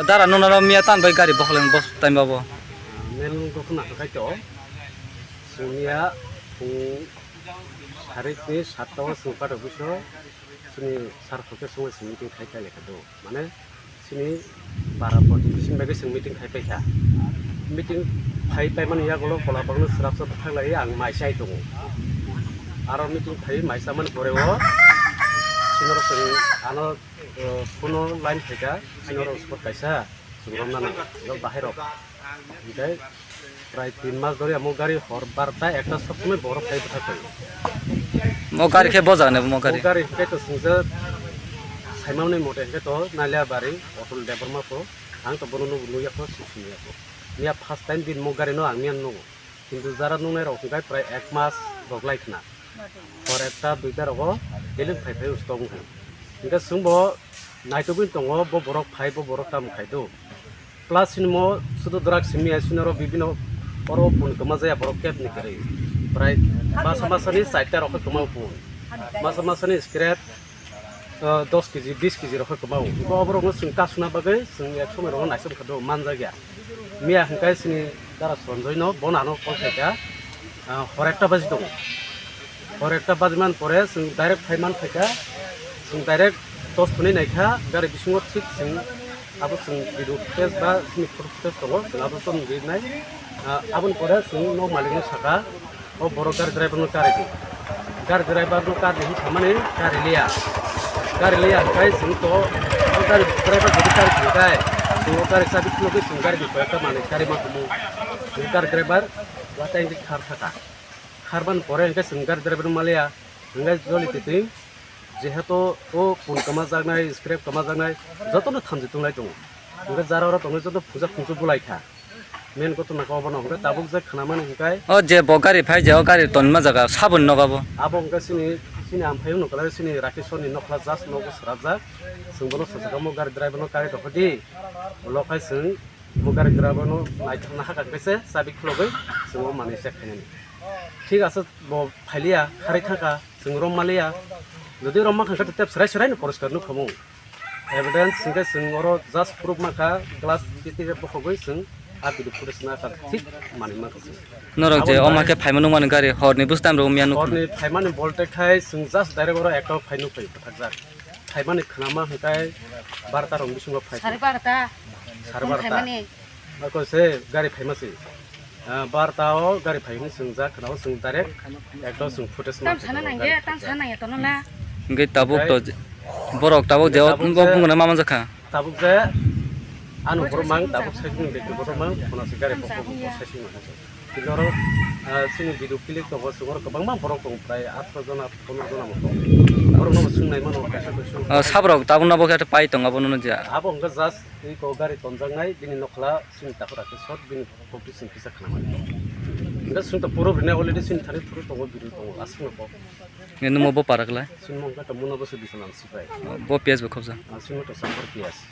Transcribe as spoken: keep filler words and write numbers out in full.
Dara nung naro miya tan bai gari bokhol bos time babo. Main gokna hakai to. Sumia phung sarik ni satta o sung pato biso sini sar khoke sung sung meeting khai khai lekha do. Mane sini para poti bising bai sung meeting khai paikha. Meeting khai paimani yagulo kola bagno srap srap thanglai ang mai sai tongo. Aro meeting khai mai samani pore o sinoro sung ano, eh, kuno line phaikha sinoro spot kaisa. Chwng romna nango, ilo bahai rok. Hinkhe prai tin mas dhori amo gari hor barta ekta sob somoi borok phai bwthak phai. Mo gari khe bojak ne mo gari? Mo gari hinkhe to swngjak saimani mote hinkhe to Naliabari Atul Debbarma pho, ang to bono nugo nukya pho, sini sini ya pho. Miya first time din mo gari no ang miya nugo. Kintu jara nungnai rok hinkhe prai ek mas rok lai khna. Hor ekta duita rogo daily phai phai usto wngkha. Hinkhe chwngbo naitugwi tongo, bo borok phai, bo borok tamo khai do. Plus sinimo sudu drugs simi ya sinoro bibino oro pun kwma jaya borok kep ni kwrwi. Prai masa masa ni chaita rok kwma pun. Masa masa ni scrap, ah, dos kg, bis kg rok kwma. Bo borok no chwng kasuna bagwi chwng ek somoi rok naisem kha do manjak ya. Miya hinkhe sini dara Sanjoy no, bono ano call khaikha, ah, hor ekta baji tongo. Hor ekta baji man pore chwng direct phai man khaikha, chwng direct torch thwnwi naikha, gari bisingo thik chwng abo chwng video footage ba sini photo footage tongo, chwng abo chwng rinai. Ah, aboni pore chwng nok malik no saka, O borok gari driver no kari di. Gari driver no kari di hinwi samani gari liya. Gari liya hinkhai chwng to o gari driver jodi kari thangkhai chwng o gari chabi khulogwi chwng gari ni koi ekta manwi kari ma tumu. Chwng gari driver watang di khar thaka. Khar ban pore hinkhai chwng gari driver no maliya. Hinkhai joli titwng. Jehetu o pun kwmajaknai, scrap kwmajaknai, jotono thamchi tonglai tongo. Hwnkhe jara oro tongnai joto puja phungsu bulai kha. Main gotona khe obono hwnkhe tabuk je khnamani hwnkhe. O je bo gari phai je o gari tonma jaga saboni nogo abo. Abo hwnkhe chini, chini amphai wngno kwlai chini Rakeshwar ni nokla just nogo srajak. Chwng bono sajak omo gari driver no kari rokho di. Ulo khai chwng bo gari driver no naithokna hakha khe se chabi khulogwi chwng o manwi check khainani. Thik ase. Bo phailiya, kharwi thangkha, chwng rom maliya. Jodi rom mankha khe tei tep swrai swrai no poriskar nukha mung. Evidence hwnkhe chwng oro just proof mankha, glass C C T V bokhogwi chwng a video footage nakha thik manwi mankha chwng. Norok je Aboni oma bagwi khe phaima nukmani gari horni bwswk time rok miya nukha. Horni phaimani bolte khai chwng just direct oro ekta phai nukphai bwthakjak. Phaimani khnama hwnkhe barta rok bisingo phai. Sare barta. Sare barta. Phaimani. Ako se gari phaima se. Ah, barta o gari phaimani chwng jak khna o chwng direct ekdom chwng footage tam sana nangya, tam sana nangya tono na. Hwnkhe tabuk to borok tabuk je tabuk bo je bungana ma manjakha. Tabuk je ano borok mang tabuk sai ni beke borok mang khona se gari pokok sai sing. Kintu oro, ah, chini video clip tongo, chwng oro kwbangma borok tongo, prai atharoh jona, pondroh jona bo tongo. Borokno bo swng nai mano, kaisa bai swng. Ah, sabrok tabukno bo khe pai tongo, abono je. Abo hwnkhe just twi kok gari tonjaknai, bini nokla chini takhuk rakhe shot, bini pokri chwng kisa khnamani. Hwnkhe chwng to puro bini already chini thani phuru tongo, video tongo, aswkno kok. Nge numo bo para klai? Chini mungkha to muna bo se bisalan sipai. Bo P S bo khobja. Ah, chini to Sampar P S.